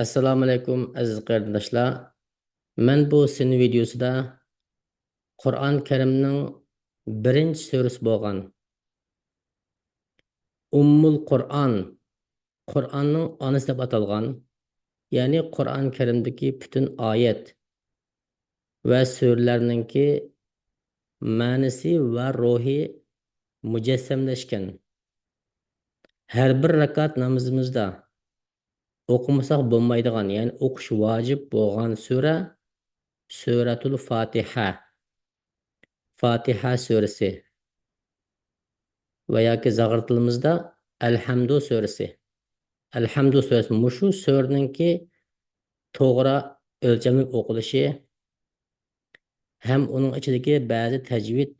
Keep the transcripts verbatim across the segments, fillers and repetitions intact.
ئەسسالامۇئەلەيكۇم، ئەزىز قېرىنداشلار. مەن بۇ سىن ۋىدېئوسىدا قۇرئان كەرىمنىڭ بىرىنچى سۈرىسى بولغان ئۇممۇل قۇرئان، قۇرئاننىڭ ئانىسى دەپ ئاتالغان، يەنى قۇرئان كەرىمدىكى پۈتۈن ئايەت ۋە سۈرىلەرنىڭكى مەنىسى ۋە روھى مۇجەسسەملەشكەن. ھەر بىر رەكئەت نامىزىمىزدا ئوقۇمىساق بولمايدىغان، يەنى ئوقۇش ۋاجىپ بولغان سۈرە سۈرەتۇل فاتىھە، فاتىھە سۈرىسى ۋە ياكى زاغرا تىلىمىزدا ئەلھەمدۇ سۈرىسى. ئەلھەمدۇ سۈرىسى مۇشۇ سۈرىنىڭكى توغرا ئۆلچەملىك ئوقۇلۇشى ھەم ئۇنىڭ ئىچىدىكى بەزى تەجۋىد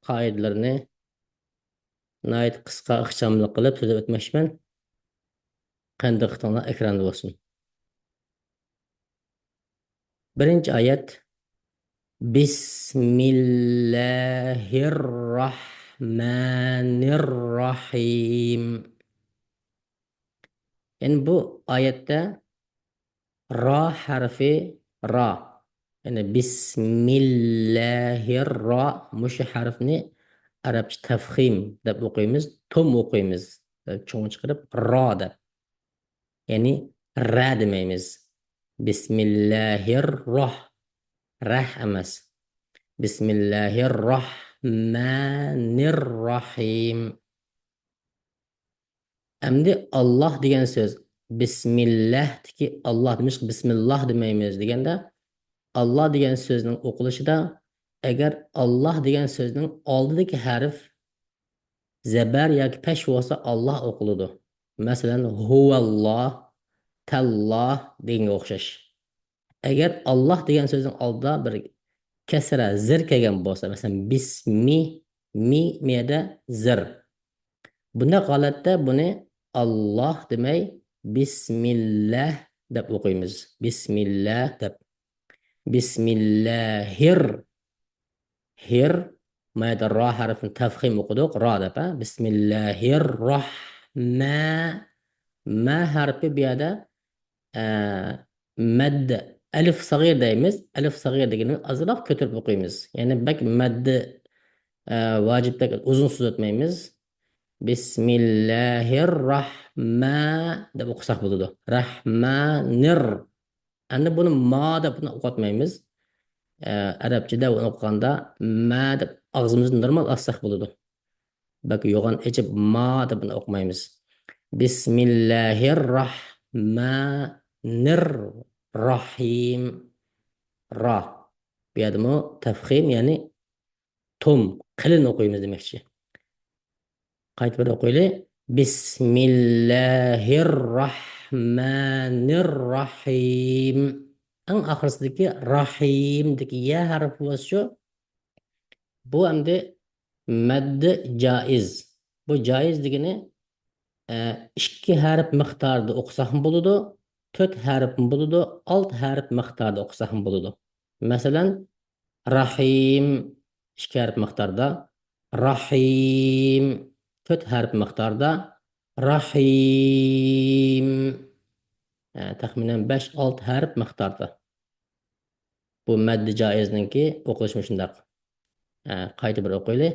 قائىدىلىرىنى ناھايىتى قىسقا، ئىخچاملىق قىلىپ سۆزلەپ ئۆتمەكچىمەن. قېنى دىققىتىڭلار ئېكراندا بولسۇن. بىرىنچى ئايەت. بىسمىللاھىر راھمانىر راھىم. يەنى بۇ ئايەتتە را ھەرپى، را، يەنى بىسمىللاھىر را، مۇشۇ ھەرپنى ئەرەبچە تەفخىم دەپ ئوقۇيمىز، توم ئوقۇيمىز، چوڭ چىقىرىپ را دەپ. يەنى رە دېمەيمىز. بىسمىللاھىر راھ، رەھ ئەمەس. بىسمىللاھىر راھمانىر راھىم. ئەمدى ئاللاھ دېگەن سۆز، بىسمىللاھتىكى ئاللاھ دېمىش، بىسمىللاھ دېمەيمىز دېگەندە، ئاللاھ دېگەن سۆزنىڭ ئوقۇلۇشىدا ئەگەر ئاللاھ دېگەن سۆزنىڭ ئالدىدىكى ھەرپ زەبەر ياكى پەش بولسا ئاللاھ ئوقۇلىدۇ. مەسىلەن، ھۇۋاللاھ، تاللاھ دېگەنگە ئوخشاش. ئەگەر ئاللاھ دېگەن سۆزنىڭ ئالدىدا بىر كەسرە، زىر كەلگەن بولسا، مەسىلەن، بىسمى، مى، مى يەردە زىر. بۇنداق ھالەتتە بۇنى ئاللاھ دېمەي، بىسمىللاھ دەپ ئوقۇيمىز. بىسمىللاھ دەپ. بىسمىللاھىر. ھىر. ما يەردە را ھەرپىنى تەفخىم ئوقۇدۇق. را دەپ، ھە؟ بىسمىللاھىر راھما. ما ھەرپى بۇ يەردە ئە، مەددە، ئەلىف سەغىر دەيمىز. ئەلىف سەغىر دېگىنىمىز ئازراق كۆتۈرۈپ ئوقۇيمىز. يەنى بەك مەددە، ئە، ۋاجىپ، بەك ئۇزۇن سۆزلەتمەيمىز. بىسمىللاھىر راھما دەپ ئوقۇساق بولىدۇ. راھمانىر. ئەمدى بۇنى ما دەپ بۇنى ئوقۇتمايمىز. ئە، ئەرەبچىدە بۇنى ئوقۇغاندا ما دەپ ئاغزىمىزنى نورمال ئاچساق بولىدۇ. بەك يوغان ئېچىپ ما دەپ بۇنى ئوقۇمايمىز. بىسمىللاھىر راھمانىر راھىم. را. بۇ يەردىمۇ تەفخىم، يەنى توم، قېلىن ئوقۇيمىز دېمەكچى. قايتا بىر ئوقۇيلى. بىسمىللاھىر راھمانىر راھىم. ئەڭ ئاخىرسىدىكى راھىمدىكى يە ھەرپى بولسىچۇ، بۇ ئەمدى مەددى جائىز. بۇ جائىز دېگىنى، ئە، ئىككى ھەرپ مىقدارىدا ئوقۇساقمۇ بولىدۇ، تۆت ھەرپمۇ بولىدۇ، ئالتە ھەرپ مىقدارىدا ئوقۇساقمۇ بولىدۇ. مەسىلەن، راھىم ئىككى ھەرپ مىقداردا، راھىم تۆت ھەرپ مىقداردا، راھىم، ئە، تەخمىنەن بەش، ئالتە ھەرپ مىقداردا. بۇ مەددى جائىزنىڭكى ئوقۇلۇشى مۇشۇنداق. ئە، قايتا بىر ئوقۇيلى.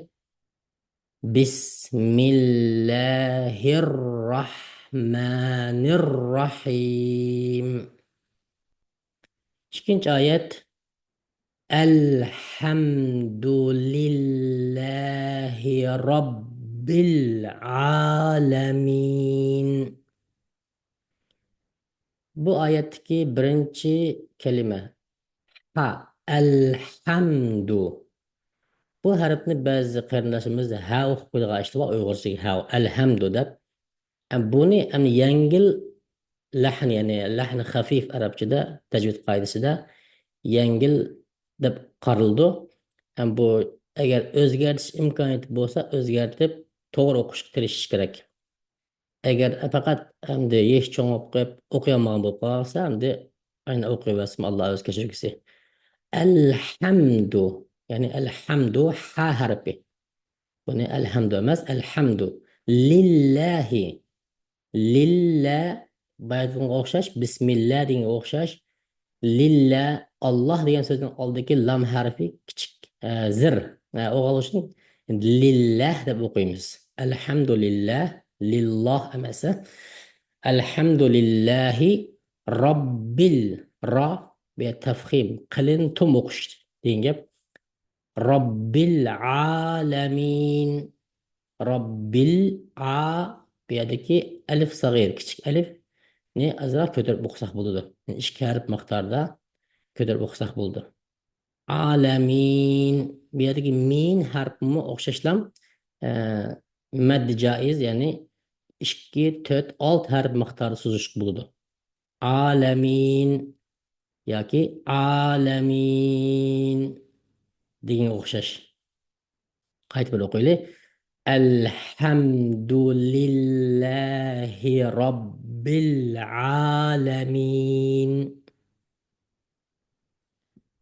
بىسمىللاھىر راھمانىر راھىم. ئىككىنچى ئايەت. ئەلھەمدۇلىللاھى رەببىل ئالەمىن. بۇ ئايەتتىكى بىرىنچى كەلىمە ھا، ئەلھەمدۇ. بۇ ھەرپنى بەزى قېرىنداشلىرىمىز ھە ئوقۇپ قويىدىغان ئىشلار بار، ئۇيغۇرچىدىكى ھە، ئەلھەمدۇ دەپ. ئە، بۇنى ئەمدى يەڭگىل لەھن، يەنى لەھن خەفىف ئەرەبچىدە، تەجۋىد قائىدىسىدە يەڭگىل دەپ قارىلىدۇ. ئە، بۇ ئەگەر ئۆزگەرتىش ئىمكانىيىتى بولسا، ئۆزگەرتىپ توغرا ئوقۇشقا تىرىشىش كېرەك. ئەگەر پەقەت ئەمدى يېشى چوڭ بولۇپ قېلىپ ئوقۇيالمىغان بولۇپ قالسا، ئەمدى ئاينا ئوقۇيۋەرسىمۇ، ئاللا ئۆزى كەچۈرگۈسى. ئەلھەمدۇ، يەنى ئەلھەمدۇ، ھە ھەرپى. بۇنى ئەلھەمدۇ ئەمەس، ئەلھەمدۇ. لىللاھى. لىللا، بايىقىغا ئوخشاش، بىسمىللا دېگەنگە ئوخشاش، لىللا، ئاللا دېگەن سۆزنىڭ ئالدىدىكى لام ھەرپى كىچىك، ئە، زىر. ئە، ئوغۇل ئۈچۈن لىللا دەپ ئوقۇيمىز. ئەلھەمدۇلىللا، لىللا ئەمەس. ئەلھەمدۇلىللاھى راببىل، را، بۇ يەر تەفخىم، قېلىن توم ئوقۇش دېگەن گەپ. راببىل ئالەمىن. راببىل ئا، بۇ يەردىكى ئەلىف سەغىر، كىچىك ئەلىفنى ئازراق كۆتۈرۈپ ئوقۇساق بولىدۇ. يەنى ئىككى ھەرپ مىقداردا كۆتۈرۈپ ئوقۇساق بولىدۇ. ئالەمىن. بۇ يەردىكى مىم ھەرپىمۇ ئوخشاشلا، ئە، مەددى جائىز، يەنى ئىككى، تۆت، ئالتە ھەرپ مىقداردا سوزۇشقا بولىدۇ. ئالەمىن ياكى ئالەمىن دېگەنگە ئوخشاش. قايتا بىر ئوقۇيلى. ئەلھەمدۇلىللاھى راببىل ئالەمىن.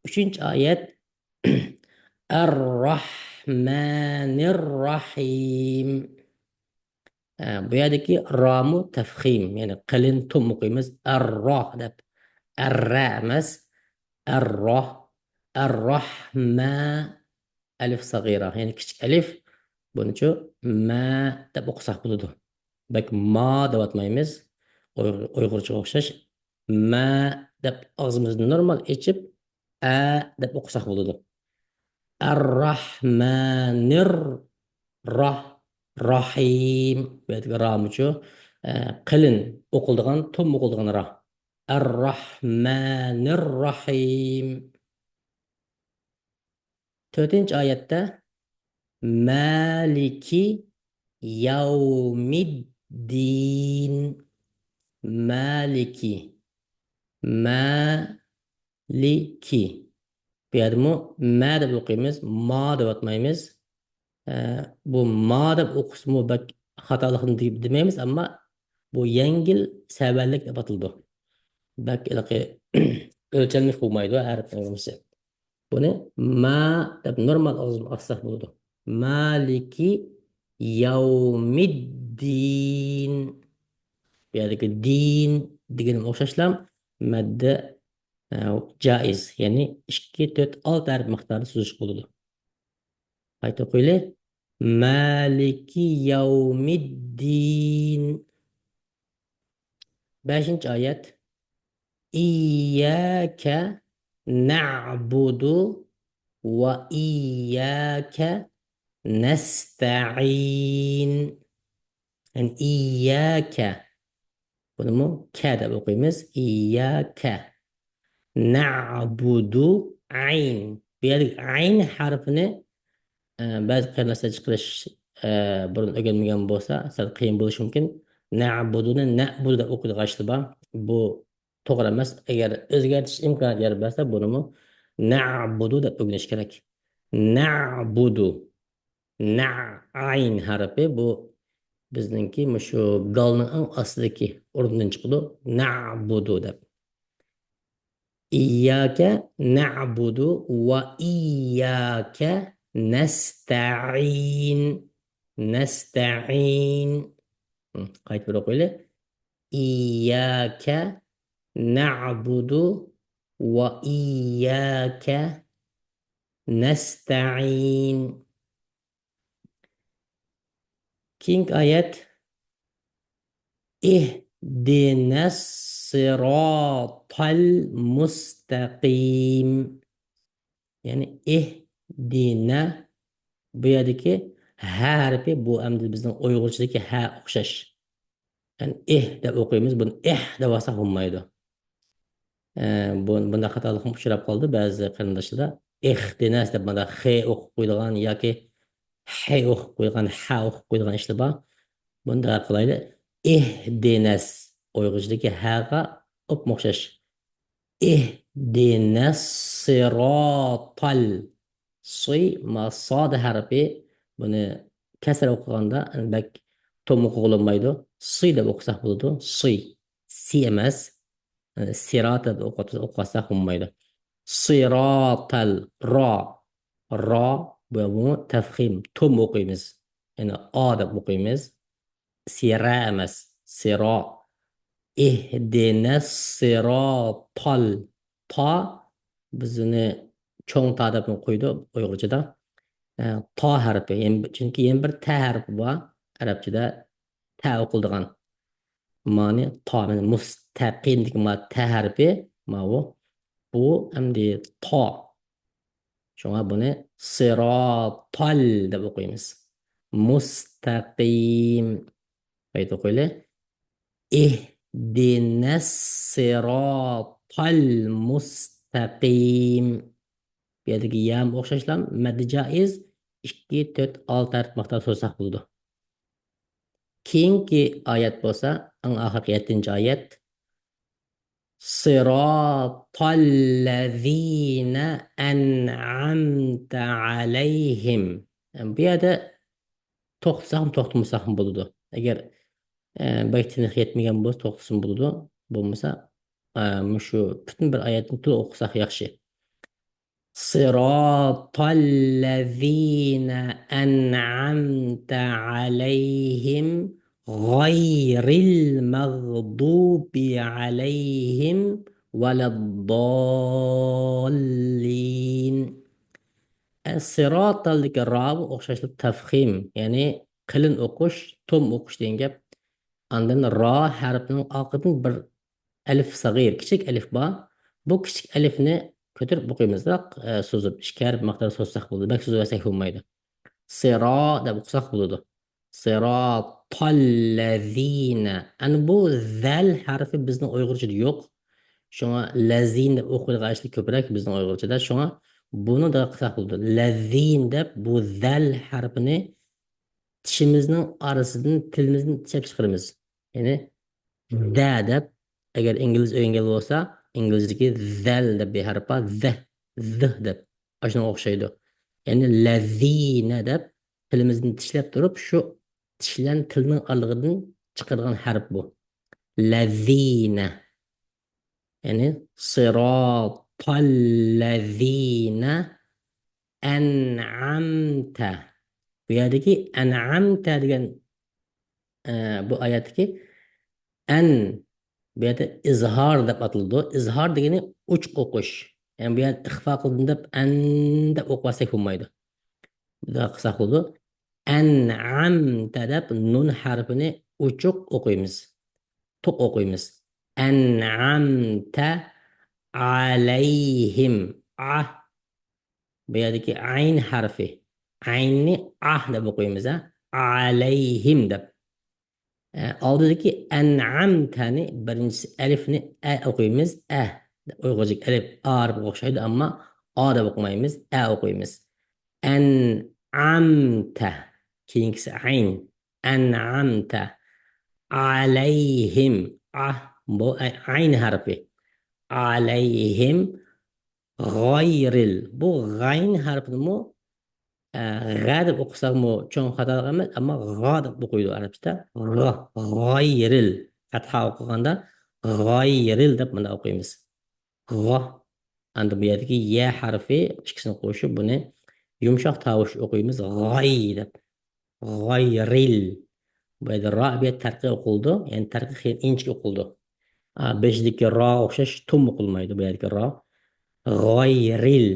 ئۈچىنچى ئايەت. ئەرراھمانىرراھىم. ئە، بۇ يەردىكى رامۇ تەفخىم، يەنى قېلىن توم ئوقۇيمىز. ئەرراھ دەپ. ئەررە ئەمەس. ئەرراھ. ئەرراھما. ئەلىف سەغىرە، يەنى كىچىك ئەلىف. بۇنىچۇ مە دەپ ئوقۇساق بولىدۇ. بەك ما دەۋاتمايمىز. ئۇيغۇر-، ئۇيغۇرچىغا ئوخشاش. مە دەپ ئاغزىمىزنى نورمال ئېچىپ، ئە دەپ ئوقۇساق بولىدۇ. ئەرراھمانىر راھ، راھىم. بۇ يەردىكى رامۇچۇ، ئە، قېلىن ئوقۇلىدىغان، توم ئوقۇلىدىغان را. ئەرراھمانىرراھىم. تۆتىنچى ئايەتتە مالىكى يەۋمىددىن. مالىكى. مالىكى. بۇ يەردىمۇ مە دەپ ئوقۇيمىز، ما دەۋاتمايمىز. ئە، بۇ ما دەپ ئوقۇسىمۇ بەك خاتالىقنى دېمەيمىز، ئەمما بۇ يەڭگىل سەۋەنلىك دەپ ئاتىلىدۇ. بەك ھېلىقى ئۆلچەملىك بولمايدۇ ھەرپنىڭ يېزىلىشى. بۇنى ما دەپ نورمال ئاغزىمىزدىن ئاچساق بولىدۇ. مالىكى يەۋمىددىن. بۇ يەردىكى دىن دېگىنىمۇ ئوخشاشلا مەددە، ئە، جائىز. يەنى ئىككى، تۆت، ئالتە ھەرپ مىقداردا سوزۇشقا بولىدۇ. قايتا ئوقۇيلى. مالىكى يەۋمىددىن. بەشىنچى ئايەت. ئىيياكە نەئبۇدۇ ۋە ئىيياكە نەستەئىن. يەنى ئىيياكە. بۇنىمۇ كە دەپ ئوقۇيمىز. ئىيياكە نەئبۇدۇ. ئەين. بۇ يەردىكى ئەين ھەرپىنى، ئە، بەزى قېرىنداشلار چىقىرىش، ئە، بۇرۇن ئۆگەنمىگەن بولسا، سەل قىيىن بولۇشى مۇمكىن. نەئبۇدۇنى نەئبۇدۇ دەپ ئوقۇيدىغان ئىشلار بار. بۇ توغرا ئەمەس. ئەگەر ئۆزگەرتىش ئىمكانىيەت يار بەرسە، بۇنىمۇ نەئبۇدۇ دەپ ئۆگىنىش كېرەك. نەئبۇدۇ. نە، ئەين ھەرپى، بۇ بىزنىڭكى مۇشۇ گالنىڭ ئەڭ ئاستىدىكى ئورنىدىن چىقىدۇ. نەئبۇدۇ دەپ. ئىيياكە نەئبۇدۇ ۋە ئىيياكە نەستەئىن. نەستەئىن. ھە، قايتا بىر ئوقۇيلى. ئىيياكە نەئبۇدۇ ۋە ئىيياكە نەستەئىن. كېيىنكى ئايەت. ئىھدىنەس سىراتەل مۇستەقىم. يەنى ئىھدىنە، بۇ يەردىكى ھە ھەرپى، بۇ ئەمدى بىزنىڭ ئۇيغۇرچىدىكى ھە ئوخشاش. يەنى ئىھ دەپ ئوقۇيمىز، بۇنى ئىھ دەۋالساق بولمايدۇ. ئە، بۇ، بۇنداق خاتالىقمۇ ئۇچراپ قالدى بەزى قېرىنداشلاردا. ئىختىنەس دەپ مانا خ ئوقۇپ قويىدىغان ياكى ھ ئوقۇپ قويىدىغان، ھە ئوقۇپ قويىدىغان ئىشلار بار. بۇنى دەپ قىلايلى. ئىھدىنەس. ئۇيغۇرچىدىكى ھەغا ئوپمۇ ئوخشاش. ئىھدىنەس سىراتەل. سى، ما ساد ھەرپى، بۇنى كەسرە ئوقۇغاندا بەك توم ئوقۇغىلى بولمايدۇ. سى دەپ ئوقۇساق بولىدۇ. سى. سى ئەمەس. سىرات دەپ ئوقۇ-، ئوقۇۋاتساق بولمايدۇ. سىراتەل، را. را، بۇ، بۇ تەفخىم، توم ئوقۇيمىز. يەنى ئا دەپ ئوقۇيمىز. سىرا ئەمەس، سىرا. اهدنا الصراط ال. تا، بىز ئۇنى چوڭ تا دەپمۇ قويىدۇ ئۇيغۇرچىدا. ئە، تا ھەرپى. يەنە بىر، چۈنكى يەنە بىر تە ھەرپى بار ئەرەبچىدە. تە ئوقۇلىدىغان. مانى تا، مانا مۇستەقىمدىكى ما تە ھەرپى، ماۋۇ. بۇ ئەمدى تا. شۇڭا بۇنى سىراتال دەپ ئوقۇيمىز. مۇستەقىم. قايتا ئوقۇيلى. اهدنا الصراط المستقيم. بۇ يەردىكى يام ئوخشاشلا مەددى جائىز، ئىككى، تۆت، ئالتە ھەرپ مىقدار سوزساق بولىدۇ. كېيىنكى ئايەت بولسا، ئەڭ ئاخىرقى يەتتىنچى ئايەت. صراط الذين أنعمت عليهم. بۇ يەردە توختىساقمۇ، توختىمىساقمۇ بولىدۇ. ئەگەر، ئە، بەك تىنىق يەتمىگەن بولسا، توختىسىمۇ بولىدۇ. بولمىسا، ئە، مۇشۇ پۈتۈن بىر ئايەتنى تولا ئوقۇساق ياخشى. صراط الذين أنعمت عليهم غير المغضوب عليهم ولا الضالين. ئە، سىراتالدىكى راغا ئوخشاشلا تەفخىم، يەنى قېلىن ئوقۇش، توم ئوقۇش دېگەن گەپ. ئاندىن را ھەرپىنىڭ ئارقىدىن بىر ئەلىف سەغىر، كىچىك ئەلىف بار. بۇ كىچىك ئەلىفنى كۆتۈرۈپ ئوقۇيمىز، ئە، سوزۇپ، ئىككى ھەرپ مىقداردا سوزساق بولىدۇ. بەك سوزۇۋەرسەك بولمايدۇ. سىرا دەپ ئوقۇساق بولىدۇ. سىراتاللەزىنە. ئەنە بۇ زەل ھەرپى بىزنىڭ ئۇيغۇرچىدا يوق. شۇڭا لەزىن دەپ ئوقۇيدىغان ئىشلار كۆپرەك بىزنىڭ ئۇيغۇرچىدا. شۇڭا بۇنى دەپ قىلساق بولىدۇ. لەزىن دەپ بۇ زەل ھەرپىنى چىشىمىزنىڭ ئارىسىدىن تىلىمىزنى چىشلەپ چىقىرىمىز. يەنى دە دەپ، ئەگەر ئىنگلىز ئۆگەنگەن بولسا، ئىنگلىزدىكى زەل دەپ بىر ھەرپ بار، زە، زىھ دەپ. ئاشۇنىڭغا ئوخشايدۇ. يەنى لەزىنە دەپ تىلىمىزنى چىشلەپ تۇرۇپ، شۇ چىشلەن تىلنىڭ ئارىلىقىدىن چىقىدىغان ھەرپ بۇ. لەزىنە. يەنى سىراتاللەزىنە ئەنئەمتە. بۇ يەردىكى ئەنئەمتە دېگەن، ئە، بۇ ئايەتتىكى ئەن، بۇ يەردە ئىزھار دەپ ئاتىلىدۇ. ئىزھار دېگىنى ئوچۇق ئوقۇش. يەنى بۇ يەردە ئىخفا قىلدىم دەپ ئەن دەپ ئوقۇۋەتسەك بولمايدۇ. بۇنداق قىلساق بولىدۇ. ئەنئەمتە دەپ نۇن ھەرپىنى ئوچۇق ئوقۇيمىز. توق ئوقۇيمىز. ئەنئەمتە ئەلەيھىم. ئە. بۇ يەردىكى ئەين ھەرپى. ئەيننى ئە دەپ ئوقۇيمىز، ھە؟ ئەلەيھىم دەپ. ئە، ئالدىدىكى ئەنئەمتەنى بىرىنچىسى ئەلىفنى ئە ئوقۇيمىز، ئە. ئۇيغۇرچە ئەلىف ئا ھەرپىگە ئوخشايدۇ، ئەمما ئا دەپ ئوقۇمايمىز، ئە ئوقۇيمىز. ئەنئەمتە. كېيىنكىسى ئەين. ئەنئەمتە. ئەلەيھىم. ئە، بۇ ئە-، ئەين ھەرپى. ئەلەيھىم. غايرىل. بۇ غاين ھەرپىنىمۇ، ئە، غە دەپ ئوقۇساقمۇ چوڭ خاتالىق ئەمەس، ئەمما غا دەپ ئوقۇيدۇ ئەرەبچىدە. غا، غايرىل. پەتھا ئوقۇغاندا غايرىل دەپ مۇنداق ئوقۇيمىز. غا. ئاندىن بۇ يەردىكى يە ھەرپى ئىككىسىنى قوشۇپ بۇنى يۇمشاق تاۋۇش ئوقۇيمىز. غاي دەپ. غايرىل. بۇ يەردە را بىر تەرقىي ئوقۇلىدۇ. يەنى تەرقىي خېلى ئىنچىكە ئوقۇلىدۇ. ئا، بېشىدىكى راغا ئوخشاش توم ئوقۇلمايدۇ بۇ يەردىكى را. غايرىل.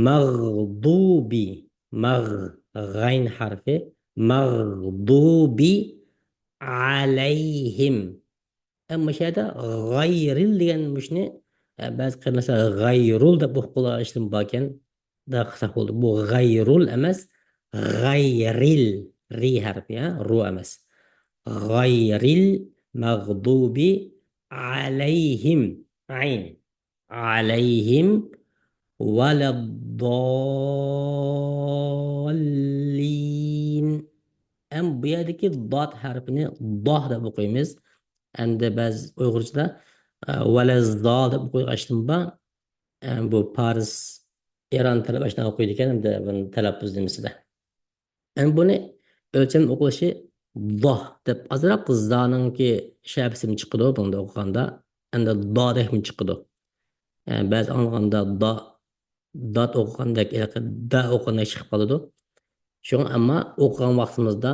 مەغدۇبى. مەغ، غەين ھەرپى. مەغدۇبى ئەلەيھىم. ئەمما مۇشۇ يەردە غايرىل دېگەن مۇشۇنى، ئە، بەزى قېرىنداشلار غايرۇل دەپ ئوقۇپ قالغان ئىشلىرىمۇ باركەن. دەپ قىلساق بولىدۇ. بۇ غايرۇل ئەمەس، غايرىل. رى ھەرپى، ھە؟ رۇ ئەمەس. غايرىل مەغدۇبى ئەلەيھىم. ئەين. ئەلەيھىم ۋەلەدداللىن. ئەم بۇ يەردىكى داد ھەرپىنى داھ دەپ ئوقۇيمىز. ئەمدى بەزى ئۇيغۇرچىدا، ئە، ۋەلەززال دەپ ئوقۇيدىغان ئىشلىرىمۇ بار. ئە، بۇ پارس، ئىران تەرەپ ئاشۇنداق ئوقۇيدىكەن، ئەمدى بۇنى تەلەپپۇز نېمىسىدە. ئەمدى بۇنى ئۆلچەم ئوقۇلۇشى داھ دەپ ئازراق زانىڭكى شەپىسىمۇ چىقىدۇ بۇندا ئوقۇغاندا. ئەمدى دادەكمۇ چىقىدۇ. ئە، بەزى ئاڭلىغاندا دا، دات ئوقۇغاندەك، ھېلىقى دە ئوقۇغاندەك چىقىپ قالىدۇ. شۇڭا ئەمما ئوقۇغان ۋاقتىمىزدا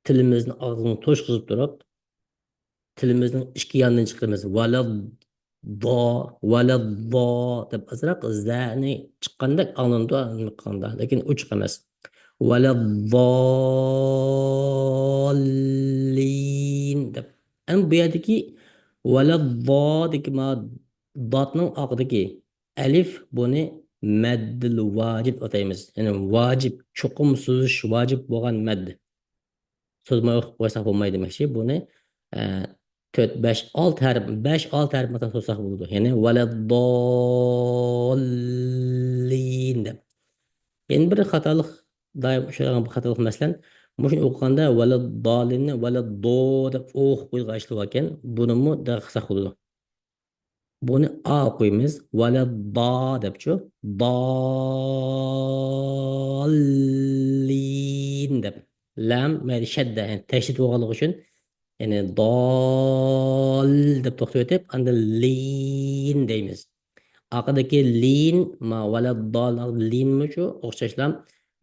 تىلىمىزنى ئاغزىنى توشقۇزۇپ تۇرۇپ، تىلىمىزنىڭ ئىككى يانىدىن چىقىرىمىز. ۋەلەددا، ۋەلەددا دەپ ئازراق زەنى چىققاندەك ئاڭلىنىدۇ، ئاڭلىنىپ قالغاندا. لېكىن ئوچۇق ئەمەس. ۋەلەدداللىن دەپ. ئەمما بۇ يەردىكى ۋەلەددادىكى ما داتنىڭ ئاقىدىكى ئەلىف، بۇنى مەددىل ۋاجىب ئاتايمىز. يەنى ۋاجىپ، چوقۇم سوزۇش ۋاجىپ بولغان مەد. سوزماي ئوقۇپ قويساق بولمايدۇ دېمەكچى. بۇنى، ئە، تۆت، بەش، ئالتە ھەرپ، بەش، ئالتە ھەرپ مىقدار سوزساق بولىدۇ. يەنى ۋەلەدداللىن دەپ. يەنە بىر خاتالىق، دائىم ئۇچرايدىغان بىر خاتالىق، مەسىلەن، مۇشۇنى ئوقۇغاندا ۋەلەدداللىننى ۋەلەددو دەپ ئوقۇپ قويغان ئىشلىۋالغان. بۇنىمۇ دەپ قىلساق بولىدۇ. بۇنى ئا قويىمىز. ۋەلەددا دەپچۇ. داللىن دەپ. لام، مەيلى شەددە، يەنى تەشدىد بولغانلىقى ئۈچۈن، يەنى دال دەپ توختىۋېتىپ، ئاندىن لىن دەيمىز. ئارقىدىكى لىن، ما ۋەلەددال، لىنمۇ شۇ ئوخشاشلا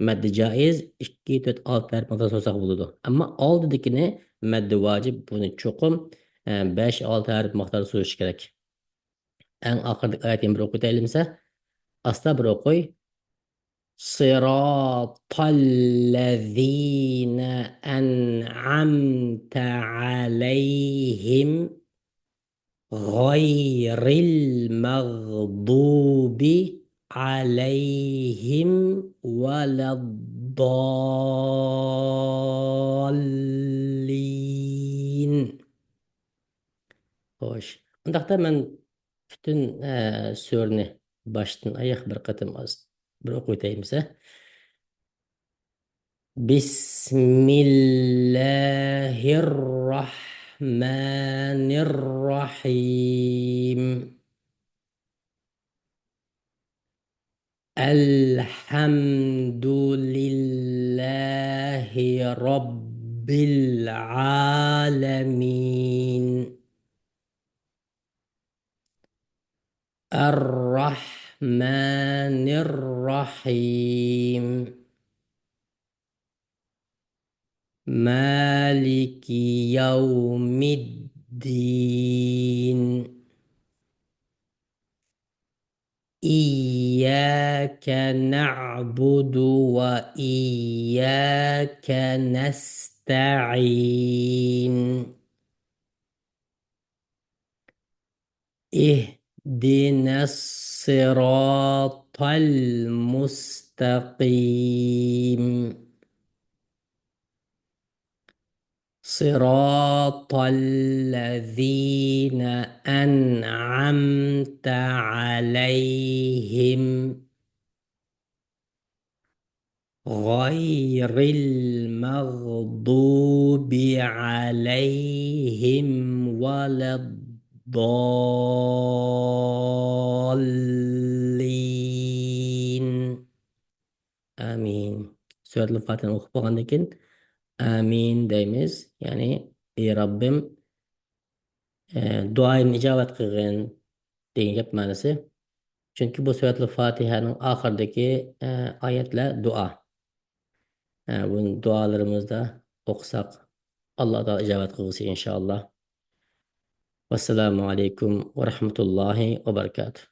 مەددى جائىز، ئىككى، تۆت، ئالتە ھەرپ مىقدار سوزساق بولىدۇ. ئەمما ئالدىدىكىنى مەددى ۋاجىپ، بۇنى چوقۇم، ئە، بەش، ئالتە ھەرپ مىقدار سوزۇش كېرەك. ئەڭ ئاخىرىدىكى ئايەتنى بىر ئوقۇۋېتەيلىمىسە؟ ئاستا بىر ئوقۇي. صراط الذين أنعمت عليهم غير المغضوب عليهم ولا الضالين. خوش. ئۇنداقتا مەن پۈتۈن، ئە، سۈرىنى باشتىن ئاياق بىر قېتىم ئاز بىر ئوقۇۋېتەيمىسە. بسم الله الرحمن الرحيم. الحمد لله رب العالمين. الرحمن الرحيم. مالك يوم الدين. إياك نعبد وإياك نستعين. اهدنا الصراط المستقيم. صراط الذين أنعمت عليهم غير المغضوب عليهم ولا الضالين. ئامىن. سۈرەتۇل فاتىھەنى ئوقۇپ بولغاندىن كېيىن، ئامىن دەيمىز. يەنى، ئى رەببىم، ئە، دۇئايىمنى ئىجابەت قىلغىن دېگەن گەپ مەنىسى. چۈنكى بۇ سۈرەتۇل فاتىھەنىڭ ئاخىرىدىكى، ئە، ئايەتلەر دۇئا. ئە، بۇنى دۇئالىرىمىزدا ئوقۇساق، ئاللا تائالا ئىجابەت قىلغۇسى، ئىنشائاللا. ۋەسسالامۇ ئەلەيكۇم ۋە رەھمەتۇللاھى ۋە بەرىكاتۇھ.